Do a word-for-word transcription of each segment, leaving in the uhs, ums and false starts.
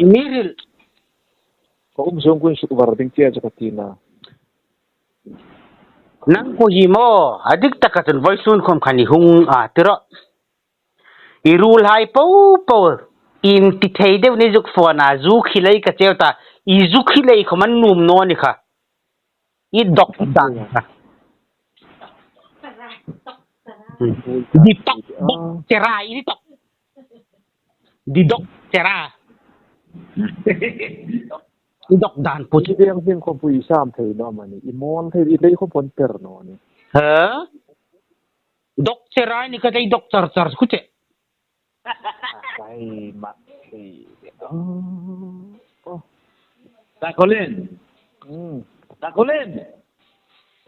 Mi hril. Ka um sung kuoin sukvar ding che chu ka ti na. Nang ko hi maw, a dik taka chun vawisun khom khan i hung a ti rawh. I ruolhai po po, inti thei deu ni zuk phone-a, zu khi lei ka cheu ta, i zu khi lei khom an nuom naw ni kha. I dok dan kha. Hmm. Di tok, dok chera, i di tok. Di dok chera. I dok dan put. I deng ding khom pui sam thei naw mani. I mawl thei, i lei khom pon per naw ni. Ha? Dok chera ni ka dei dok char char khu che. Ai, ma. Oh. Oh. Takolin. Hmm. Takolin.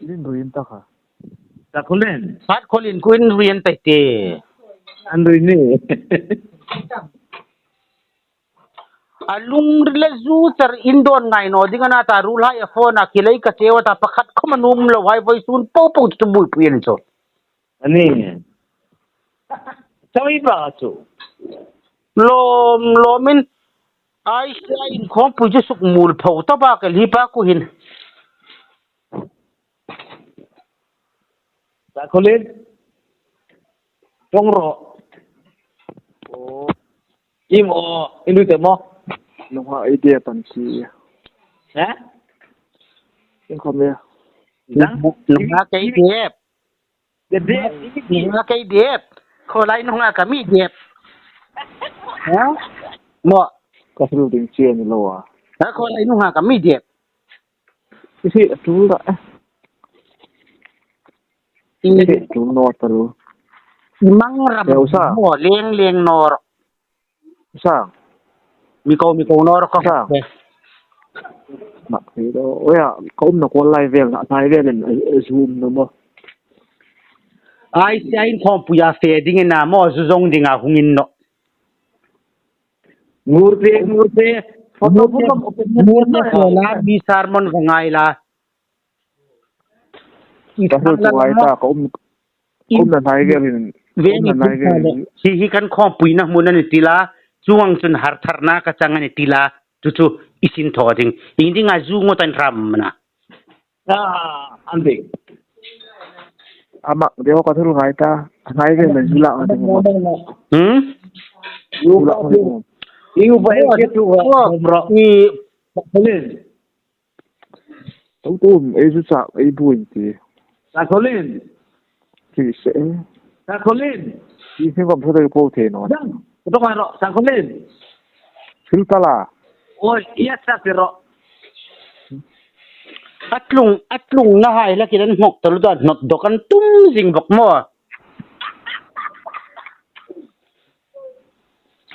Lin ruin ta kha. Takolin. Sat kolin kuin ruin ta te. An ruin ni. A lungril a zu char indawn ngai naw ding a na ta, ruolhai a phone-a khi lei ka cheu ta, pakhat khom an um lo hai, vawisun po po chu buoipui an chu. Ani. Chawi ba chu. Lawm, lawmin. Ai, ai, inkhawmpui chu sukmuolpho ta bak el hi pa ku hin. Takolin. Tong ro. Oh. Im o, in lut em o. Nunghak ei dep an ti. Ha? Inkhawm e. Dang? Nunghak ei dep. Dep, dep. Nunghak ei dep. Khawlai nunghak ka mi dep. Ha? Maw. Ka hril ding che ni lo a. Ha, khawlai nunghak ka mi dep. I si a tul da. I si a tul naw ta ru. I mang ram. Leng leng naw ro. Sa. Mi ko, mi ko naw ro ka. Sa. Ma, hei do. Oya, ka umna ko lai vel na, lai vel in, eh, eh, zoom na maw. Ai, si a inkhawmpuia fe ding in a maw, zu zong ding a hung in naw. Ngur te, ngur te. Photo ngur te, bula open ngur te na. Sola, mi sermon ka ngai la. Ka hmu tu ai ta, ka um, ka umna hnai vel in, ka umna hnai vel in. Hi, hi kan khawmpuina hmun a ni ti la, chuong chun hartharna ka chang a ni ti la, chu chu i sin thaw ding. Ieng dinga zu ngot an ram na. Ah, an ding. Ama, deu ka thul ngai ta, hnai vel in zu la a ding. Hmm? Zu la a ding. Iu ba e ke tu ga, bro. I, Colin. Tum tum, ei zu chak, ei buin ti. Sa Colin. Ti se. Sa Colin. Ti se kom sa dei po the naw. Dang, to ma ro, Sa Colin. Sil ta la. Oi, iya sa ti ro. A tlung, a tlungna hai la ki dan hmok taluo dan hnawt dawk an tum zing bawk maw.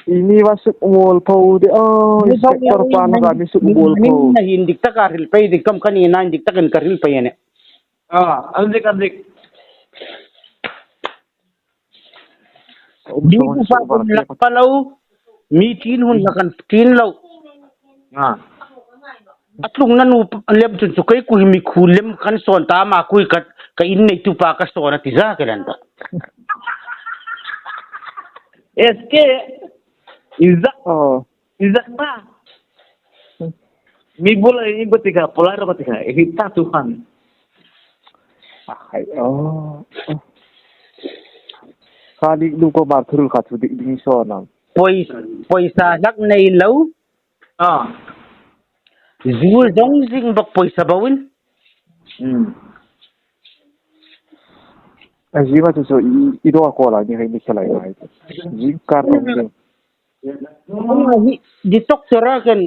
I ni va sukmuolpho de, oh, inspector pa na ka mi sukmuolpho. Na hin dik taka hril pei dik kam ka ni na, dik takin ka hril pei a nih. Ah, an dik, an dik. Dik pa kun lak pa lo, mi tin hun lak an tin lo. Ah. A tlungna nu lem chun chu kei ku hi mi khu lem kan sawn ta, ama ku hi ka, ka in neitu pa ka sawn a ti zak el an ta. S K, i zak. Oh. I zak ta. Mi bula i bati ka, pula ro bati ka, i ta tu khan. Ai, oh. Khalik lu ko mar thul kha thu dik ding sawn am. Poi, poisa hlak nei lo. Ah. Zu zong zing bawk poisa bawin. Hmm. A zinga chu chu i, i dawr ko la ni hei ni khelai ngai. Zing kar ong zing. Hi, di tok sera kan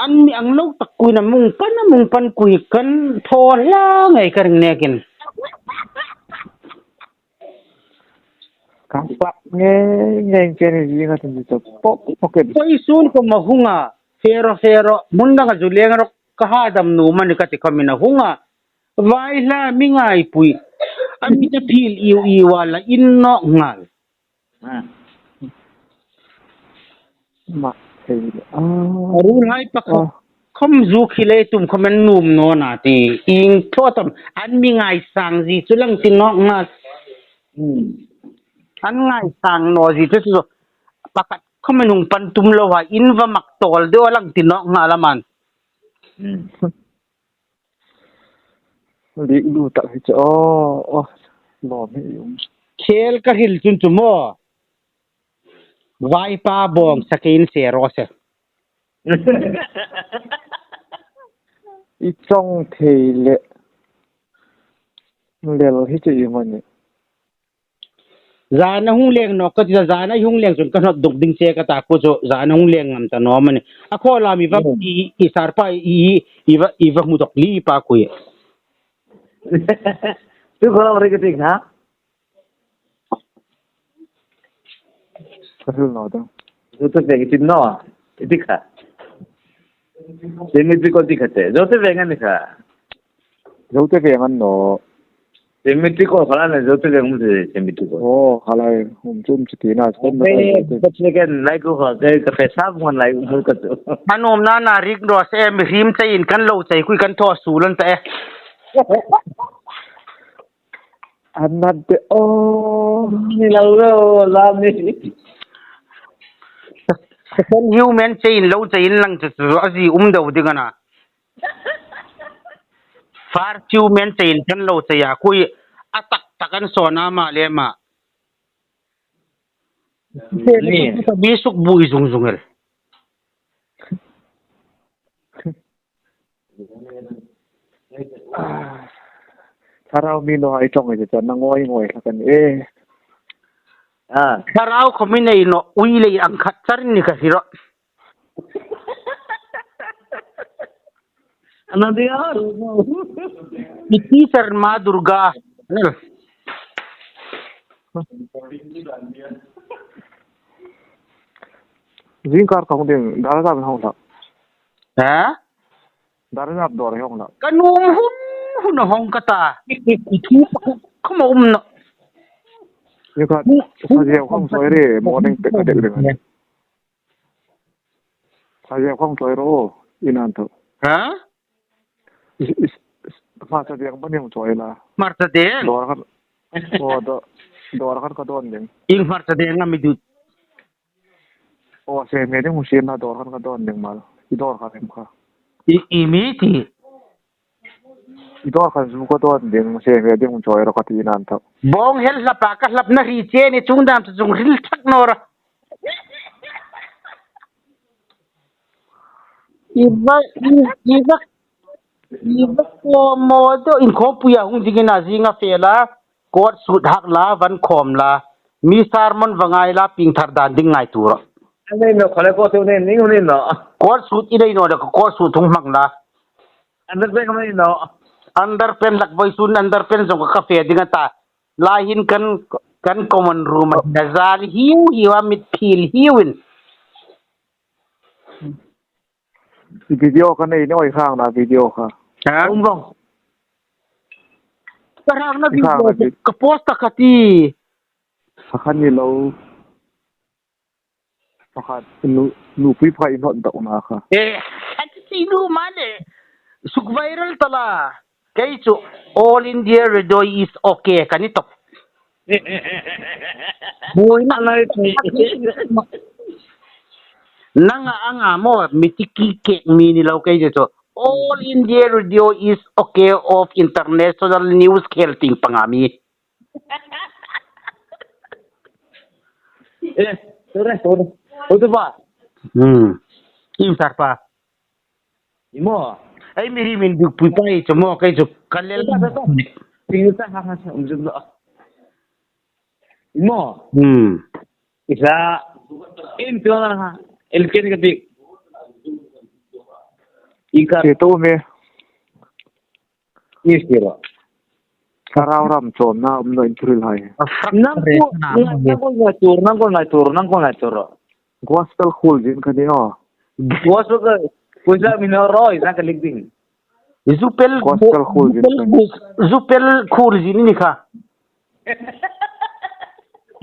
an mi ang lo tak kui na mung pan, a mung pan kui kan thaw hla ngai ka ring nekin. Ka pak nge, nge, nge, nge, nge, nge, nge, pok, pok, pok. Poi sun ko ma hunga, fero, fero, mun danga zu leng ro, ka ha dam nuom a ni ka ti khom in a hunga. Vai hla mi ngaipui. A mi ta phil iu iu a la in nawk ngal. Ah. Ma, thei. Ah. A ruolhai pakhat. Ah. Khom zu khi lei tum khom an nuom naw na ti. Ieng thaw tam. An mi ngaisang zie chu lang ti nawk ngal. Hmm. An ngaisang naw zie chu chu. Pakhat khawm an hung pan tum lo a, in va mak tawl deu a lang ti nawk nghal a man. Hmm. Lik lu tak hi chu, aw, aw, lawm hi um. Khel ka hril chun chu maw. Vaipa bawng sakin se ro se. I chawng thei le. Lel hi chu i mani. Zana hung leng nawk ka ti, zana hung leng chun ka hnawt duk ding che ka ta ku chu, zana hung leng ngam ta naw mani. A khaw lam i va, mm, i, i sar pa i, i, i va, i va hmu dawk li pa kui. Tu khaw lam ri ka ti kha. Ka hril naw dang. Zote Veng i ti naw, i ti kha. Symmetrical ti kha te. Zote Veng a ni kha. Zote Veng a ni naw. Symmetrical kha la, Zote Veng um te symmetrical. Oh, kha la, um chu um chu ti na, um na. Ei, ka ti. Zote Veng lai ku kha, ka, ka fe sa ngon lai um ka tu. An um na na rik ro se, mihriem chei in kan lo chei kui kan thaw su lan ta e. An nat de o. Ni lo lo, la ni. Second human chei in lo chei in lang chu chu a zi um deu ding a na. First human chei in kan lo chei a, kui a tak tak an sawn a ma le ma. Ni. Mi suk bui zung zung el. Ah, thlarau mi naw hai chawng i ti na ngoi ngoi hlak a ni e. Ah. Thlarau khawm i nei naw, ui lei ang khat char ni ka hre ro. Ana dia. Iti Sharma Durga. Zingkar ka hung ding, dara dam hung hlak. Ha? Dara dam dor hung hlak. Ka nuom hun hun hung ka ta. I thu khawm a um naw. Ni kha, sa ziau khawm soi re, morning pek ka dek ding. Sa ziau khawm soi ro, i nan tho. Ha? Is, is, is, Hmarcha deng ba ning chawi la. Hmarcha deng? Dawr khat. Aw, daw-, dawr khat ka dawn ding. Ieng hmarcha deng am i dit? Aw, se me ding hung siem la dawr khat ka dawn ding mal. I dawr khat em kha. I, i mi ti? I dawr khat zu ka dawn ding, se me ding hung chawi ro ka ti nan tho. Bawng hel hlapa ka hlapna hri che ni chung dam chu zung hril thak naw ra. I va, i, i va, i va ko mo do in khawpui a hung dingin a zinga fe la, coat suit hak la, van khawm la, mi sermon va ngai la, pieng thar dan ding ngai tur a. An nei naw khale coat suit nei ning nei naw. Coat suit i nei naw le coat suit hung hmang la. Underpant nei naw. Underpant lak voi sun underpant zong ka fe ding a ta. Lai hin kan, kan common room a, na zal hiu hiu a mit phil hiu in. Video ka nei ni oi khang na video kha. Ha? Um vong. Ka rang na video ka post ta ka ti. Sa khan ni lo. Pakhat, nu, nupui pakhat in hot dawk na kha. Eh, a ti ti nu ma le. Suk viral ta la. Kei chu All India Radio is okay ka ni tawp. Buoina. Nanga anga maw, mi ti ki kek mi ni lo kei chu. All India Radio is okay of international news khel ting panga mi. Eh, sorry, sorry. Hotu pa. Hmm. Im sar pa. Imo. Ai mi ri min duk pui pa i chu maw, kei chu ka lel. Ito, ito, ito. Ito, ha, ha, ha, um, zuk lo. Imo. Hmm. Isa. In tu na ha. El ken ka dik. Ika. Ke to me. Ni siro. Thlarau ram chawmna um naw in thuril hai. Nang ko, nang ko ngai tur, nang ko ngai tur, nang ko ngai tur. Gospel khul zin ka ni aw. Gospel ka, puisa mi naw ro, i nang ka lik ding. Zupel, gospel khul zin ka ni. Zupel khul zin ni kha.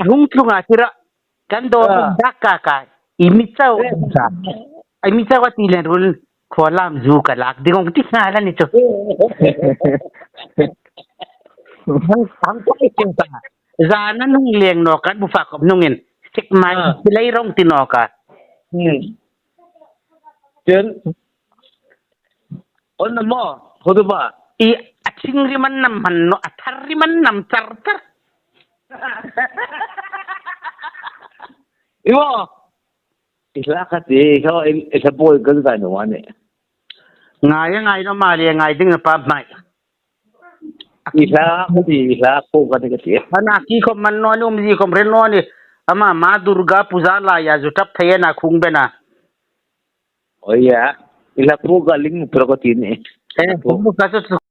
Hung tlung a tira. Kan dawr, ah, dak ka ka, i mi chau, eh, ka. I mi chau a ti len rul, khaw lam zu ka lak ding hung ti sa la ni chu. Hang, hang ko i cheng ta. Zana hung leng naw kan bu fa kop nungin. Thik mai, ah, ti lei rong ti nawk a. Hmm. Chen. On na mo, hodu ba. I a thing ri man nam han no, a thar ri man nam char char. Iwo. I hla kha ti, i hla, i hla boi gal ga no ane. Ngai, ngai naw ma le, ngai ding pa mai. I hla kha ti, i hla po ka ti ka ti. Ana ki khom man naw ni, umzie khom ren naw ni. Ama ma Durga puja laia zu tap thei a na khung bena. Oh ya. I hla po ka ling pro ka ti ni. Eh, po. Khung ka chu